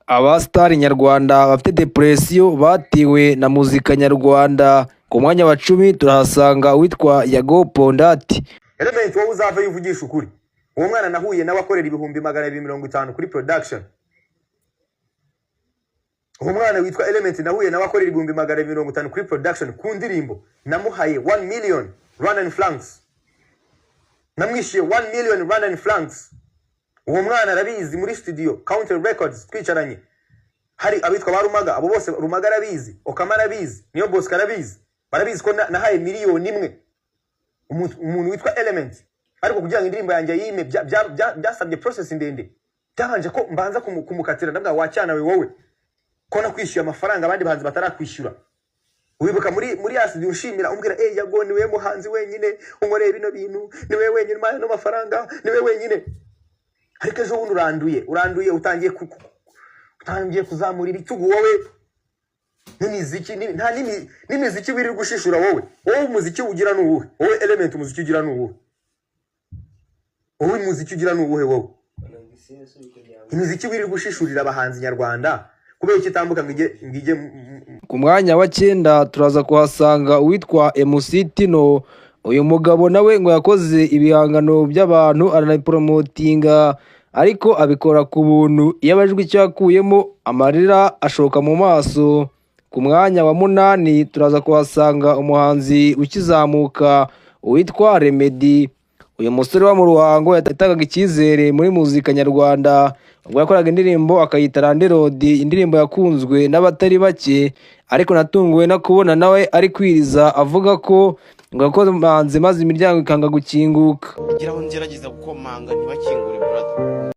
Abasitari nyarwanda bafite depression batewe na muzika nyarwanda. Ku mwanya wa 10 turahasanga uwitwa Yago Pondati. Element, wowe uzavayo uvugisha ukuri. Uwo mwana nahuye nawe akorera 250,000 kuri production. Uwo mwana witwa Element nahuye nawe akorera 250,000 kuri production ku ndirimbo. Namuhaye 1 million Rwandan francs, namwishyuye 1 million Rwandan francs. Uwo mwana arabizi. Muri studio Country Records twicaranye, hari abitwa ba Rumaga, abo bose. Rumaga arabizi, Okama arabizi, Niyo Bosco arabizi. Barabizi ko nahaye 1 miliyoni umuntu witwa Element, ariko kugira ngo indirimbo yanjye yime byasabye process ndende. Byabanje ko mbanza kumukatira. Ndavuga: "Wacyana we, wowe ko nakwishyuye amafaranga abandi bahanzi batarakwishyura?" Wibuka muri ya studio ushimira, umbwira: "Eh, Yago, niwe muhanzi wenyine unkoreye bino bintu, niwe wenyine umpaye ano mafaranga, niwe wenyine." Ariko ejo bundi uranduye, uranduye, utangiye utangiye kuzamura ibitugu wowe n'imiziki nta n'imiziki wirirwa ushishura wowe. Wowe umuziki ugira ni uwuhe? Wowe Element, umuziki ugira ni uwuhe? Wowe umuziki ugira ni uwuhe? Wowe imiziki wirirwa ushishurira abahanzi nyarwanda, kubera icyo itambuka ngo ijye Ku mwanya wa 9 turaza kuhasanga uwitwa MC Tino. Uyu mugabo nawe ngo yakoze ibihangano by'abantu, aranabiporomotinga, ariko abikora ku buntu. Iyo abajijwe icyo yakuyemo, amarira ashoka mu maso. Ku mwanya wa 8 turaza kuhasanga umuhanzi ukizamuka witwa Remedy. Uyu musore wo mu Ruhango yatangaga icyizere muri muzika nyarwanda ubwo yakoraga indirimbo akayita Landlord, indirimbo yakunzwe n'abatari bake. Ariko natunguwe no kubona nawe ari kwiriza, avuga ko ngo yakomanze maze imiryango ikanga gukinguka. Ngira aho ngerageza gukomanga ntibakingure, brother.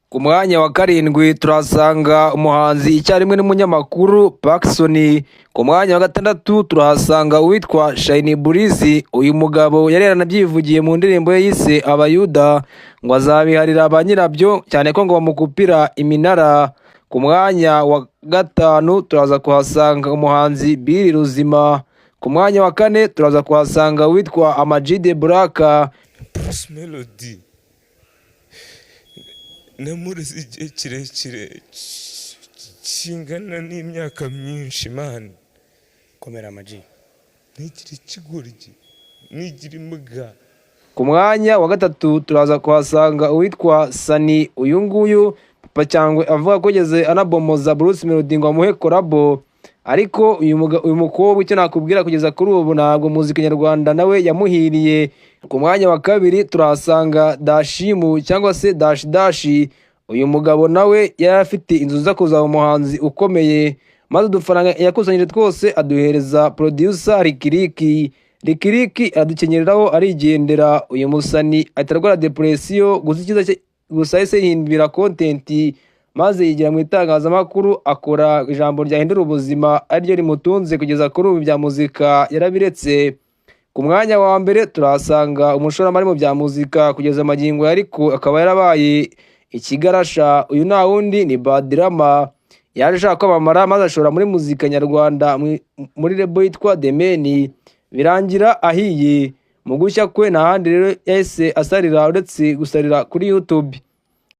Ku mwanya wa 7 turahasanga umuhanzi icyarimwe n'umunyamakuru Pacson. Ku mwanya wa 6 turahasanga uwitwa Shine Breezy. Uyu mugabo yari yaranabyivugiye mu ndirimbo ye yise Abayuda, ngo azabiharira ba nyirabyo, cyane ko ngo bamukupira iminara. Ku mwanya wa 5 turaza kuhasanga umuhanzi Bill Ruzima. Ku mwanya wa 4 turaza kuhasanga uwitwa Ama G The Black. Bruce Melody namureze igihe kirekire kingana n'imyaka myinshi, man. Komera, Ama G. Ntigire ikigoryi, ntigire imbwa. Ku mwanya wa 3 turaza kuhasanga uwitwa Sani. Uyu nguyu Papa Cyangwe avuga ko yigeze anabomoza Bruce Melody ngo amuhe collabo. Ariko uyu mukobwa, icyo nakubwira, kugeza kuri ubu ntabwo muzika nyarwanda nawe yamuhiriye. Ku mwanya wa 2 turahasanga Dashimu cyangwa se Dashi Dashi. Uyu mugabo nawe yari afite inzu zo kuzaba umuhanzi ukomeye, maze udufaranga yakusanyije twose aduhereza producer Rikiriki. Rikiriki aradukenyereraho arigendera. Uyu musani ahita arwara depression. Gusa icyiza cye gusa, yahise yihindurira content, maze yigira mu itangazamakuru, akora ijambo ryahindura ubuzima, ariryo rimutunze kugeza kuri ubu. Bya muzika yarabiretse. Ku mwanya wa 1 turahasanga umushoramari mu bya muzika kugeza amagingo, ariko akaba yarabaye ikigarasha. Uyu nta wundi ni Badrama. Yaje ashaka kwamamara, maze ashora muri muzika nyarwanda muri label yitwa The Mane, birangira ahiye. Mu gushya kwe nta handi rero yahise asarira uretse gusarira kuri YouTube.